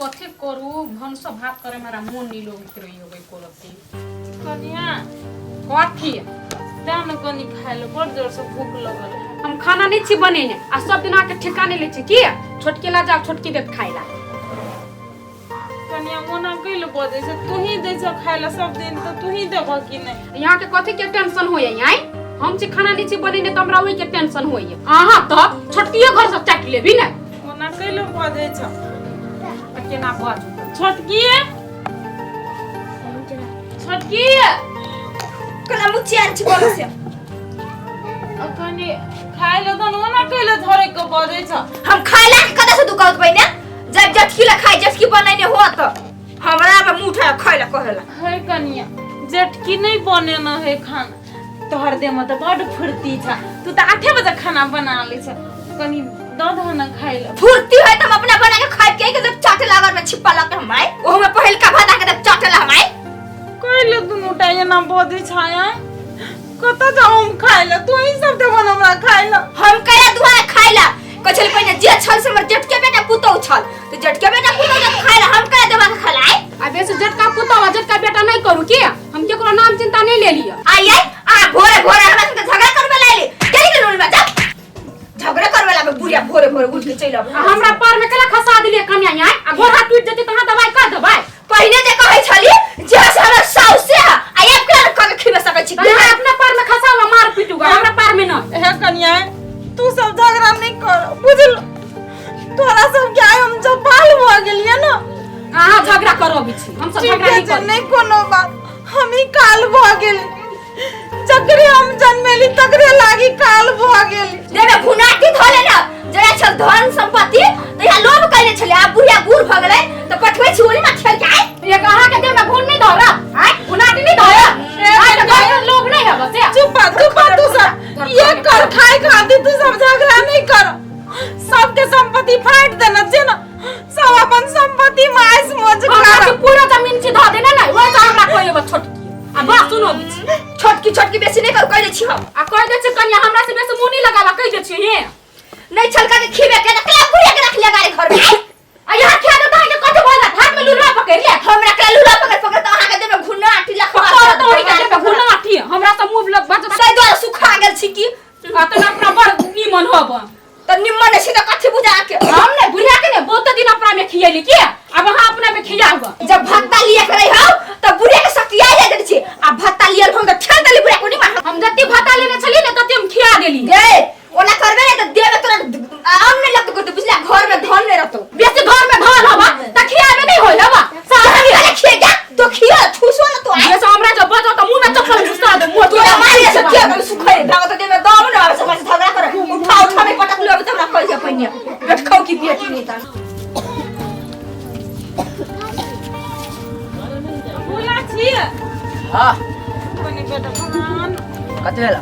कथी करू भनसो भात करे हमरा मोन नहीं लगैत रही हो एको रत्ती। कनिया कथी? दे ने कनी खाय ले, बड़ जोर से भूख लगल है। हम खाना नहीं छी बनेने आ सब दिन आके ठेका नहीं लै छी की छोटकी ला जाओ छोटकी देत खाय ला। कनिया मोना कैले बजै छै, तू ही दै छ खाय ला सब दिन तऽ तू ही देबह कि नहि? यहाँ के कथी के टेंशन होइए आइ? हम छी खाना नहीं छी बनेने तऽ हमरा ओहि के टेंशन होइए। अहाँ तऽ छोटकियो घर से चाटि लेबी ने। ओना कैले बजै छ? तऽ केना बाजू? छोटकी, छोटकी कला मुचियार छी बोलो से। कनी खाय ले तहन ओना कैले धरे के बजै छ? हम खाय ला के कदा से दुकान पहिने जब जटकी ला खाय जटकी बनैने हो त हमरा पे मुंह उठा खाय ला कहेला। हे कनिया, जेठकी नहीं बनेना है खाना, तोहर देह में तऽ बड फुर्ती छ, तू तऽ 8 बजे खाना बना लै छ, कनी दऽ दह ने खाय ले। फुर्ती है त हम अपना बना के खाय के जब चाटे लागल में छिपा ला के हम आए ओहो में पहिलका भात के जब चाटे ला हम आए। कैले दुनू टा एना बजै छ? कतऽ जाउ हम खाय ले? तू ही सब देबन हमरा खाय ले। हम कया दुआरे खाय ला कछल पहिने जे छल से हमर जेठके बेटा पुतौ छल त जेठके बेटा पुतौ जब खाय ला हम कया देबा के खाय ला आए? आ बेसी जेठका पुतौ आ जेठका बेटा नहीं करू की हम केकरो नाम चिंता नहीं ले लिअ। आई आई आ भोरे भोरे हमरा संगे झगड़ा करबे लाइली चलि गेल उनमे जा झगड़ा करबे लागे बुढ़िया भोरे भोरे उठ के चलि आबे। आ हमरा पर में केला खसा दिलिए कन्या आइ आ गोरा टूट जेतै त अहाँ दवाई कर देबै। पहिने जे कहै छली जे से हमरा साउस से आ आब केला कह के खिबे सकै छी? त अहाँ अपना पर में खसाउ आ मार पीटू हमरा पर में न। हे कन्या, तू सब झगड़ा नहीं कर बुझल, तोरा सब के आइ हम जब बाल भऽ गेलियै ने। अहाँ झगड़ा करबै छी हम सब ठीक झगड़ा नहीं छै, करब। नहीं कोनो बात, हम ही काल भऽ गेली, जकरे हम जन्मेली तकरे लागी काल भऽ गेली। देवे भुनाटी धोले ना जरा छल धन संपत्ति त यहाँ लोभ कइले छले आ बुढ़िया बूढ़ भ गेलै त पठबै छी ओली मा खेल के आइ। एक अहाँ के देह में घुन नहीं धरत आइ भुनाटी नहीं धरत आइ त घर में लोभ नहीं हब से। चुप चुप तू सब ये कर खाए खातिर तू सब झगड़ा नहीं कर, सबके संपत्ति फाट देना छे ना, सब अपन संपत्ति में ऐश मौज हमरा कर। के पूरा जमीन छी धऽ देने नै ओइ से हमरा कोई एगो छोटकी आ बात सुनो बिची। छोटकी छोटकी बेसी नहीं करू कह दै छी हम। आ कह दै छी कनिया हमरा से बेसी मुंह नहीं लगावा कह दै छी हे। नहीं छलका के खिबे के रखले बुढ़िया के रखले गाड़ी घर में। आ यहाँ खिया दे के कथि भऽ जात हाथ में लुरा पकड़ ले। हमरा के लुरा पकड़ पकड़ त अहाँ के देह में घुना आटी लखवा पकड़ त ओहि के देह में घुना आटी हमरा से मुंह लग बज से द्वारा सुखा गेल छी की। आ त अपना बड़ निमन होब त निमन छी त कथि बुझा के हम ने बुढ़िया के ने बहुत दिन अपना में खियली की अब अहाँ अपना में खियाब। जब भत्ता लिए के रही हो त बुढ़िया के शक्ति आ जाइत छी आ भत्ता लियल हम त ठेल देली बुढ़िया को निमन। हम जति भत्ता लेने छली ने तति हम खिया देली। गे ओना करबे ने त देबे तोरा आम नहीं लगतो करते बुझला घर में धन नहीं रहतो। बेसी घर में धन हवा त खियाबे नहीं होय हवा सारा खिया खिया जा तो खिया ठुसो न तो आई। जैसे हमरा जब बजो त मुंह में चप्पल घुसा दे मुंह तोरा मार से खिया के सुखै भागो त देबे दम न आवे समझ झगड़ा कर उठा उठा में पटक लियो त हमरा कह जा पहिने पेट खाऊ की बेटी नहीं ता। भूला छी? हां कनी बेटा भगवान कथि भेल?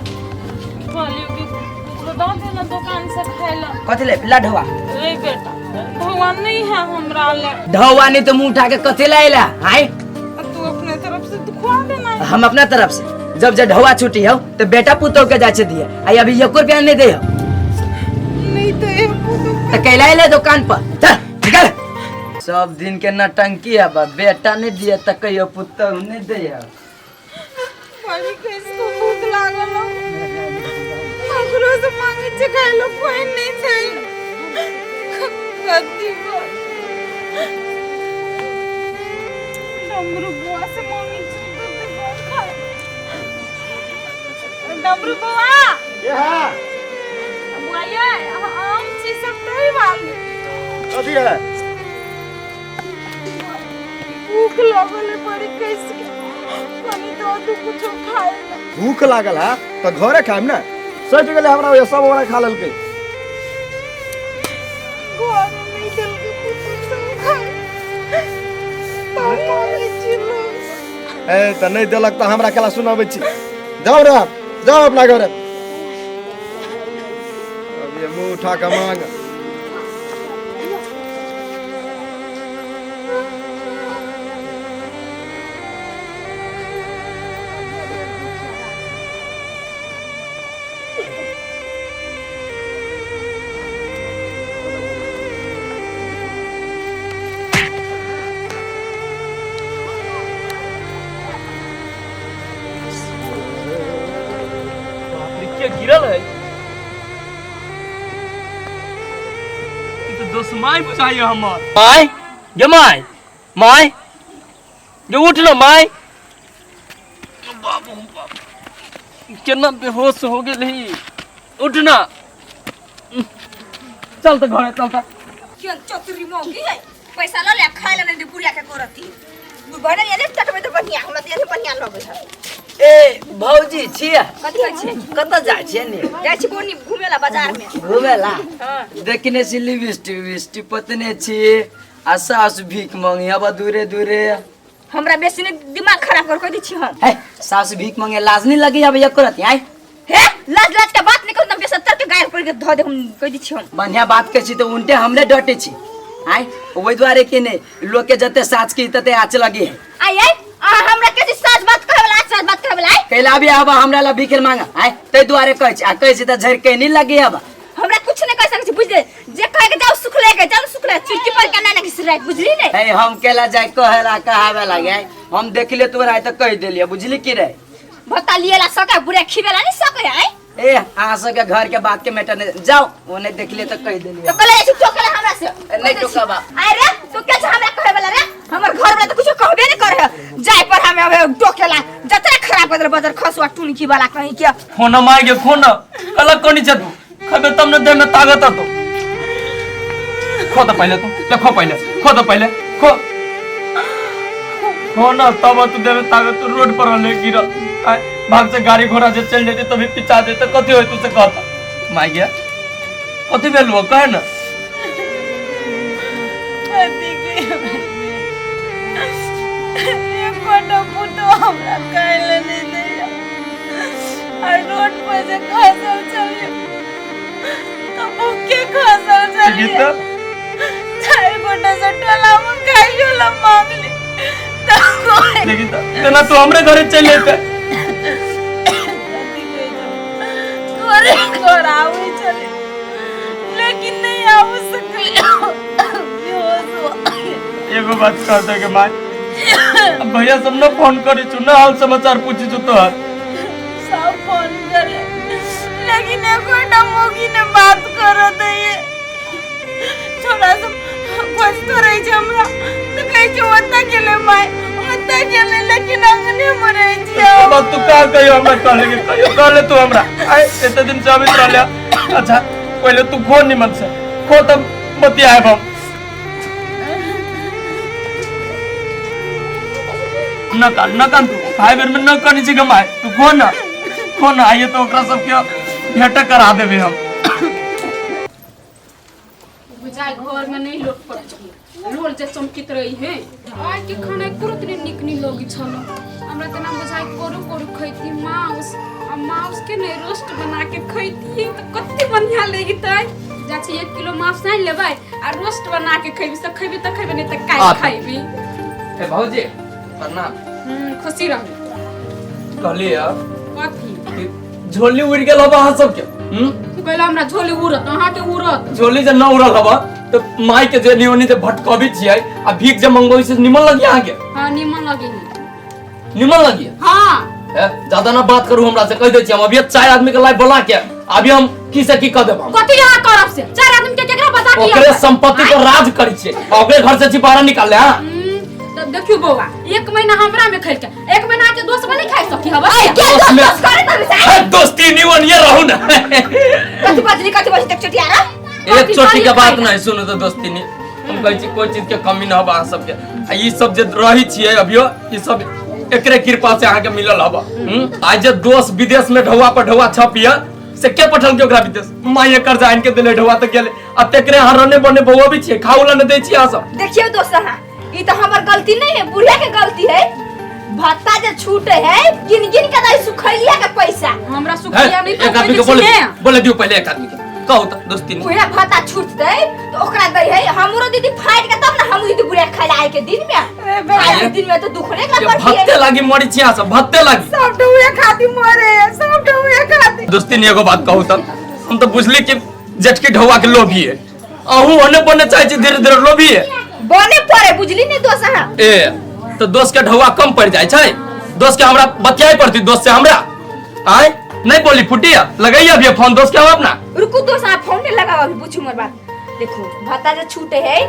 कहलियो कि कुछो दऽ दे ना दुकान से खाय ला। कथि ले पिला ढोआ? ए बेटा भगवान नहीं है हमरा ले। ढोआ नहीं तो मुंह उठा के कथि ले आइला हाय? तू अपने तरफ से तू खुआ देना। हम अपना तरफ से जब जब ढोआ छुट्टी हो तो बेटा पुतोह के जाचे दिए आई अभी एको रुपया नहीं दे हो। नहीं तो एक पुतोह तो कैला आइला दुकान पर चल निकल। सब दिन के नटंकी है बा बेटा नहीं दिए त कहियो पुतोह नहीं दे हो। बड़ी कैसे को भूख लागल हो। ककरो से मांगे छे खाय लो कोई नहीं दे। कथी बात? डमरू बुआ से मांगे छे तो देबो खाय। डमरू बुआ ये है बुआ ये हम छी सब तही वाली। कथी है? भूख लागल है बड़ी कैसे के कनी दो तू कुछो खाए ला। भूख लागल है त घरे खाइम ना सच गेले हमरा ये सब ओरा खा लेलकै। घर में नहीं देलकै कुछो सब खाए त मांगे छी लोग। ए त नहीं देलक त हमरा केला सुनाबै छी। जाओ रे जाओ अपना घरे। अब ये मुंह उठा के मांग। गिरल है। ई तऽ दोस्त माय बुझाइए हमर। माय गे, माय, माय गे, उठ न माय। बाबू बाबू, केना बेहोश हो गेल ही। उठ ना, चल तऽ घरे चल तऽ। क्यों चतुरी मौगी है, पैसा ल ले, खाए ला नहीं दे बुढ़िया के करती बने ये चटबे तो बढ़िया, हमरा तो ये बढ़िया लगे है। ए भौजी छियै? कथी होइ छै? कतऽ जाइ छियै ने? जाइ छी बोनी घुमे ला बाजार में। घुमे ला? हाँ। देखने छी लिपस्टिक विस्टिक पतने छी आ सासु भीख मांगे अब दूरे दूरे। हमरा बेसी ने दिमाग खराब कर कह दै छी हम। हे सासु भीख मांगे लाज नहीं लगी अब एको रति? आय हे लाज लाज के बात नहीं करू, हम बेसत्तर के गायर पर के धऽ दे हम, कह दै छी हम। बढ़िया बात कहै छी तऽ उनटे हमरे डटे छी। आय ओहि दुआरे कि नहि लोक के जते साँच की तते आँच लगी है। आय आय आ हमरा के छी साँच बात कहै वाला, साँच बात कहै वाला। आय कैला भी आब हमरा ला भीख मांगा आय ताहि दुआरे कहै छी, आ कहै छी तऽ झड़ि के नहीं लगी अब। हमरा कुछ नहीं कह सकै छी, बुझले जे कहे के जाओ सुखले के जाओ सुखले चुटकी पर के ना घिस राख, बुझली ने? हे हम केला जाय कहेला कहावे लागे, हम देखले तोरा आय तऽ कहि देलियै, बुझली की रे? भत्ता लिएला सके बुढ़िया खिबेला नहीं सके। आय ए अहाँ सबके घर के बात के मैटर नहीं, जाओ वो नहीं देखलिए तऽ कहि देलियै। तो कले जाइ छी टोकला हमरा से। नहीं टोकबा। आय रे तू के छ हमरा कहे वाला रे? हमर घर वाला तो कुछ कहबे नहीं करे है, जाय पर हमें अब टोकेला जतरा खराब कर बजर खसुआ टुनकी वाला कहीं के। फोन मार के फोन कलक कोनी छ तू खबे तब न देह में ताकत तो खो तो पहले तू ले खो पहले, खो तो पहले खो, खो ना तब तू देह में ताकत। तू रोड पर ले गिरल आय, भाग से गाड़ी घोड़ा जे चल जेते तभी पिचा देते, कथी होय तू से कहता माय गया कथी भेल हो कहे ना? कथी के एकोटा पुतो हमरा खाय ले नहीं दैया, आ रोड पर जे खसल छलियै तऽ भूखे खसल छलियै। गीता? चारि गोटा से टोला में खाइयो ला मांगली तऽ कोइ लेकिन तेना तू हमरे घरे चल जेते। कथी कहै छौ? घरे घर आबै छलै लेकिन नहीं आबि सकलै, बेहोश हो गेलै। एगो बात कह दे के माय, अब भैया सब न फोन करी छु न हाल समाचार पूछी छु तोहर? सब फोन करे लेकिन एकोटा मौगी ने बात करत है। छोरा सब खोजतो रहे छै हमरा तऽ कहै छै ओतऽ गेलै माय ओतऽ गेलै, लेकिन अंगने मे रहै छियै। ई बात तू का कहियो हमरा कहले के कहियो कहले तू हमरा आय एते दिन से अबित रहले। अच्छा पहले तू खो निमन से खो तब बतियाएब हम। न कान न कान तू खाए बेर में न कनी छी गमाय, तू खो ना खो ना, आइए तो ओकरा सबके भेंट करा देबे हम। बुझाय घर में नहीं लोट पड़ छी, लोल जे चमकित रही है। आइ के खाना तुरंत नहीं निक नहीं लगी छल हमरा, तेना बुझाय करू करू खैती माउस, आ माउस के नहीं रोस्ट बना के खैती तऽ कते बढ़िया लगितै। जा छी 1 किलो माउस आनि लेबै आ रोस्ट बना के खैबी से खैबी तऽ खैबी, नहीं तऽ काल्हि आ। खैबी। ए भौजी प्रणाम। खुशी रहू। कहलियै कथी? कि झोली उड़ गेल हबा अहाँ सबके? तू कहला हमरा झोली उड़त, अहाँके उड़त? झोली जे न उड़ल हबा तऽ माय के जे नियोनी जे भटकबी छियै आ भीख जे मंगबी से निमन लगी अहाँके? हाँ निमन लगी। निमन लगी? हाँ। ए, ज्यादा ना बात करू हमरा से, कह दै छी हम अभी 4 आदमी के लाइव बोला के अभी हम की से की कह देब हम। कथी अहाँ करब से? 4 आदमी के केकरा बता के ओकरे संपत्ति पर राज करै छियै आ ओकरे घर से छी बाहर निकाल ले। हाँ तब देखियो बौआ, 1 महीना हमरा में खैलके, 1 महीना के दोस्त में नहीं खाइ सकी हबा। आय के दोस्त दोस्त में- दोस्त करे तब से? ए, दोस्ती निमन ये रहू ना। कथी बजली, कथी बजली तक चटिया रे? एक चोटी के बात नहीं सुनू तो दोस्ती नहीं, हम कहै छी कोई चीज के कमी न हबा अहाँ सबके, आ ई सब जे रही छियै अभियो ई सब एकरे कृपा से अहाँके मिलल हबा। आज जे दोस्त विदेश में ढौआ पर ढौआ छपिया से के पठल के ओकरा विदेश? माय कर्जा आनि के देले ढौआ तऽ गेले, आ तेकरे अहाँ रने बने बौआ भी छियै, खाउ ला नहि दै छियै अहाँ सब। देखियो दोस्त अहाँ, ई तो हमर गलती नहीं है, बुढ़िया के गलती है। भत्ता जे छूटे है गिन गिन के दई सुखैलिया के पैसा। हमरा सुखैलिया नहीं एक आदमी के बोले बोले दियो पहले, एक आदमी के कहू त दोस्ती नहीं। बुढ़िया भत्ता छूटते तो ओकरा दै है, हमरो दीदी फाट के तब ना हम दीदी बुढ़िया खाइ आइ के दिन में, आइ के दिन में तो दुख नहीं ये कर भत्ते लागी मरी छियै अहाँ सब, भत्ते लागी सब ढौआ खाती मरे है, सब ढौआ खाती। दोस्ती नहीं एगो बात कहू तब, हम तो बुझली कि जेठकी ढौआ के लोभी है, अहू होने बने चाहे छी धीरे धीरे लोभी है बने पड़े, बुझली नहीं दोस्त अहाँ। ए तो दोस्त के ढौआ कम पड़ जाय छै, दोस्त के हमरा बतियाए पड़ती, दोस्त से हमरा आय नहीं बोली फुटिया लगाइए अभी फोन दोस्त के हम अपना। रुकू दोस्त, आप फोन नहीं लगाओ अभी, पूछू मोर बात। देखो भत्ता जे छूटे है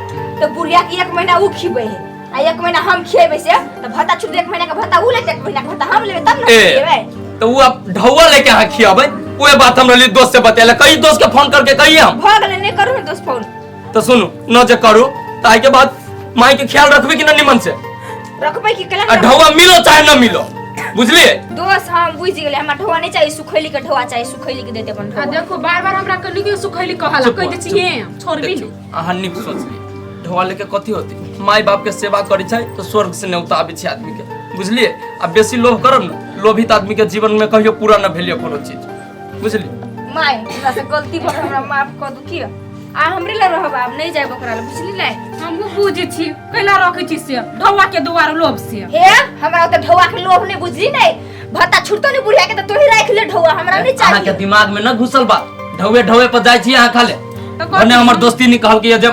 तो बुढ़िया के एक महीना ऊ खिबे है आ एक महीना हम खिएबे से, तो भत्ता छूट एक महीना के भत्ता ऊ लेते, एक महीना के भत्ता हम लेबे तब ना ए खिएबे। तो वो आप ढौआ लेके अहाँ खियाबे, उहे बात हम रहली दोस्त से बतेले, कई दोस्त के फोन करके कहिए हम। भ गेलै, नहीं करू ने दोस्त फोन। तो सुनू न जे करू तो आई के बाद माई के ख्याल रखबे कि न निमन से? रखबै कि केला आ ढौआ मिलो चाहे न मिलो, बुझलिए? दोस्त हम बुझि गेलै, हमरा ढौआ नहीं चाहिए, सुखैली के ढौआ चाहिए, सुखैली के देते अपन आ ढौआ। देखो बार बार हमरा के निके सुखैली कहला, चुप कह दै चुप। छियै छोड़बी देखियौ, अहाँ नीक सोचली, ढौआ लेके कथी होती, माय बाप के सेवा करै छै तो स्वर्ग से न्योता आबै छै आदमी के, बुझलिए? आ बेसी लोभ करब न, लोभित आदमी के जीवन में कहियो पूरा न भेलिए कोनो चीज, बुझलिए? माय हमरा से गलती भऽ गेल, हमरा माफ कऽ दू की आ हमरे लग रहब, आब नहीं जायब ओकरा लग, बुझली ने? हमहूँ बुझै छी कैला रखै छी से ढौआ के दुआर लोभ से। हे हमरा ओते ढौआ के लोभ नहीं, बुझली ने? भत्ता छुटतो नहीं बुढ़िया के तो तोही राख ले ढौआ, हमरा नहीं अहाँ के चाहिए। दिमाग में न घुसल बा, ढौए ढौए पर जाइ छी अहाँ खाले। तऽ भने हमर दोस्ती नहीं कहल कि जे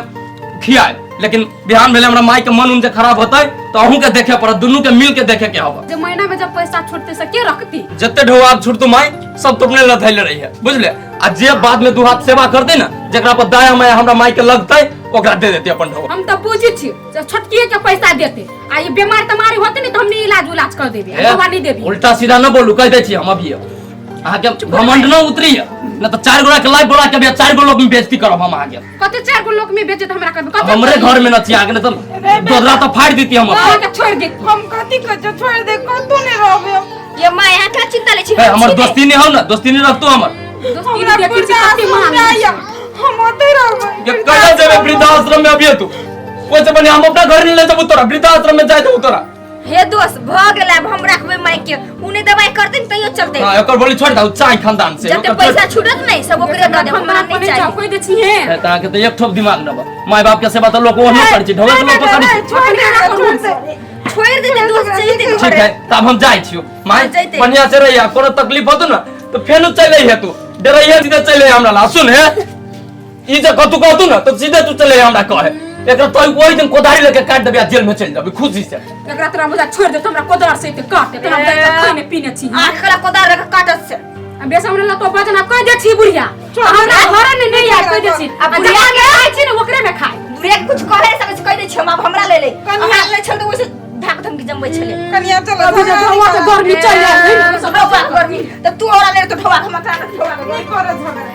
खियाए, लेकिन बिहान भेले हमरा माई के मन उन जे खराब होतै तो अहूँ के देखे पड़त, दुनू के मिल के देखे के हब। जे महीना में जब पैसा छूटते से के रखती? जते ढौआ आब छुटतो माई सब तो अपने लधैले रही है, बुझले? आ जे बाद में दू हाथ सेवा करते ना, जेकरा पर दया माया हमरा माई के लगतै ओकरा दे देते अपन ढौआ। हम तो बुझै छी जे छोटकिए के पैसा देते आ ई बीमार तमारी होते ने तो हमने इलाज उलाज कर देबे, ए, दवा नहीं देबी। उल्टा सीधा न बोलू, कह दै छी हम अभी अहाँ के घमंड न उतरी है न तो चार गोरा के लाइव बोला के अभी चार गो लोग में बेइज्जती करब हम अहाँ के। कते चार गो लोग में बेचे त हमरा करबे? कते हमरे घर में न छी अहाँ के, न तो दोदरा तो फाड़ देती हम। अहाँ के छोड़ दे। हम कथी कहै छियौ, छोड़ दे, कतौ नहि रहबै हम। ये माय अहाँ का चिंता लै छी? ए, हमर दोस्ती नहीं हो ना, दोस्ती नहीं रखतो हमर। दोस्ती हमरा देखै छी कते महान वृद्धाश्रम छै। हम ओतै रहबै। ये कहिया जेबे वृद्धाश्रम में अभी तू? ओइसे बढ़िया हम अपना घर नहीं ले जेबू तोरा, वृद्धाश्रम में जाय देबू तोरा। हे दोस्त भ गेल, आब हम रखबै माय के, उने दवाई करते ने तैयो चलते। हां एकर बोली छोड़ दऊ चाय खानदान से, जते ओकर पैसा छूटत नहीं सब ओकरे दऽ देब, हमरा नहीं जाओ चाहिए। कह दे छियै। ए, त अहाँके तऽ एक ठोप दिमाग न बा, माय बाप के सेवा तऽ लोक ओहनो करै छै, ढौआ के लोक करै छै। छोड़ दे, छोड़ दे, छोड़ देते दोस्त, चलि ठीक घरे। है तब हम जाइ छियो माय, हाँ, जैते। बढ़िया से रहिया, कोनो तकलीफ होतो ना तो फेनु चले हे तू, डरैया सीधे चले हमरा ला। सुन हे ई जे कतू कहतू ना तो सीधे तू चले हमरा कहे, एकरा तो ओहि दिन कोदारी लेके काट देबे आ जेल में चलि जेबे खुशी से। एकरा तोरा बुझा छोड़ दे, हमरा कोदार से एते काटे तोरा हम जाके खाने पीने छी। आँख कला कोदार रख काटत से। आ बेस हमरा लतो बजना कह दे छी बुढ़िया, हमरा घर में नहीं आ कह दे छी। आ आ बुढ़िया बुढ़िया के खाइ छी ने ओकरे में खाइ। बुढ़िया के कुछ कहे सकै छी, कह दे छी हम, आब हमरा ले ले, हमरा ले छल तऽ ओइसे धाक धमकी जमबै छलै। कनिया चल, अभी जे ढौआ के गर्मी चलि आयल है ने, ढौआ के गर्मी तऽ तू ओरा ले तो ढौआ के हमरा ढौआ के नहि करऽ झगड़ा।